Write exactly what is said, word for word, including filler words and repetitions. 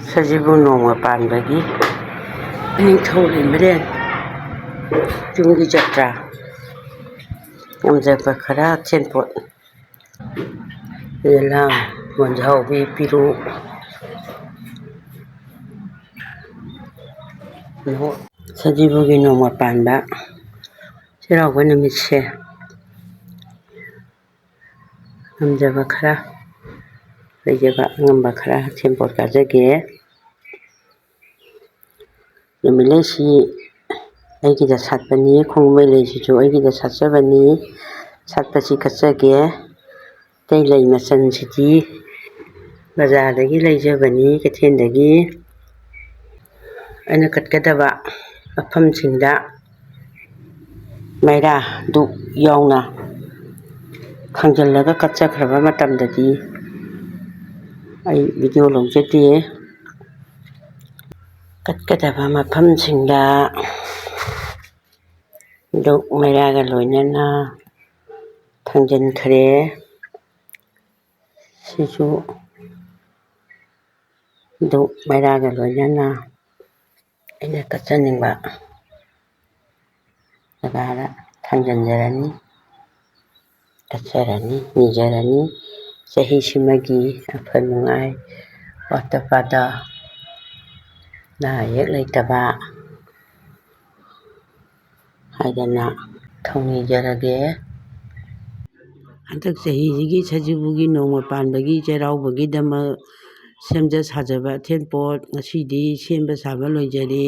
ꯁꯖꯤꯕꯨ ꯅꯣꯡꯃ ꯄꯥꯟꯕꯒꯤ ꯅꯤꯡꯊꯧ ꯂꯩꯃꯔꯦꯟ ꯌꯨꯝꯒꯤ ꯖꯇ꯭ꯔꯥ꯫ ꯉꯝꯖꯕ ꯈꯔ ꯁꯦꯟꯄꯣꯠ, ꯌꯦꯂꯥꯡ, ꯃꯣꯟꯖꯥꯎꯕꯤ, ꯄꯤꯔꯨꯛ, ꯁꯖꯤꯕꯨꯒꯤ ꯅꯣꯡꯃ ꯄꯥꯟꯕ ꯆꯩꯔꯥꯎꯕ ꯅꯨꯃꯤꯠꯁꯦ ꯉꯝꯖꯕ ꯈꯔ, ꯂꯩꯖꯕ ꯑꯉꯝꯕ ꯈꯔ ꯁꯦꯟꯄꯣꯠ ꯀꯥꯖꯒꯦ꯫ ꯅꯨꯃꯤꯠꯂꯩꯁꯤ ꯑꯩꯒꯤꯗ ꯁꯥꯠꯄꯅꯤ, ꯈꯣꯡꯕꯩ ꯂꯩꯁꯤꯁꯨ ꯑꯩꯒꯤꯗ ꯁꯥꯠꯆꯕꯅꯤ꯫ ꯁꯥꯠꯄꯁꯤ ꯀꯠꯆꯒꯦ꯫ ꯑꯇꯩ ꯂꯩ ꯃꯆꯜꯁꯤꯗꯤ ꯕꯖꯥꯔꯗꯒꯤ ꯂꯩꯖꯕꯅꯤ, ꯀꯩꯊꯦꯜꯗꯒꯤ꯫ ꯑꯩꯅ ꯀꯠꯀꯗꯕ ꯃꯐꯝꯁꯤꯡꯗ ꯃꯩꯔꯥ ꯙꯨꯞ ꯌꯥꯎꯅ ꯊꯥꯡꯖꯜꯂꯒ ꯀꯠꯆꯈ꯭ꯔꯕ ꯃꯇꯝꯗꯗꯤ ꯑꯩ video ꯂꯧꯖꯗꯦ꯫ ꯀꯠꯀꯗꯕ ꯃꯐꯝꯁꯤꯡꯗ ꯙꯨꯞ ꯃꯩꯔꯥꯒ ꯂꯣꯏꯅꯅ ꯊꯥꯡꯖꯟꯈ꯭ꯔꯦ꯫ ꯁꯤꯁꯨ ꯙꯨꯞ ꯃꯩꯔꯥꯒ ꯂꯣꯏꯅꯅ ꯑꯩꯅ ꯀꯠꯆꯅꯤꯡꯕ ꯖꯒꯥꯗ ꯊꯥꯡꯖꯟꯖꯔꯅꯤ, ꯀꯠꯆꯔꯅꯤ, ꯅꯤꯖꯔꯅꯤ꯫ ꯆꯍꯤꯁꯤꯃꯒꯤ ꯑꯐ ꯅꯨꯡꯉꯥꯏ, ꯋꯥꯠꯇ ꯄꯥꯗ, ꯑꯅꯥ ꯑꯌꯦꯛ ꯂꯩꯇꯕ ꯍꯥꯏꯗꯅ ꯊꯧꯅꯤꯖꯔꯒꯦ꯫ ꯍꯟꯗꯛ ꯆꯍꯤꯁꯤꯒꯤ ꯁꯖꯤꯕꯨꯒꯤ ꯅꯣꯡꯃ ꯄꯥꯟꯕꯒꯤ ꯆꯩꯔꯥꯎꯕꯒꯤꯗꯃꯛ ꯁꯦꯝꯖ ꯁꯥꯖꯕ ꯑꯊꯦꯟ ꯄꯣꯠ ꯉꯁꯤꯗꯤ ꯁꯦꯝꯕ ꯁꯥꯕ ꯂꯣꯏꯖꯔꯦ꯫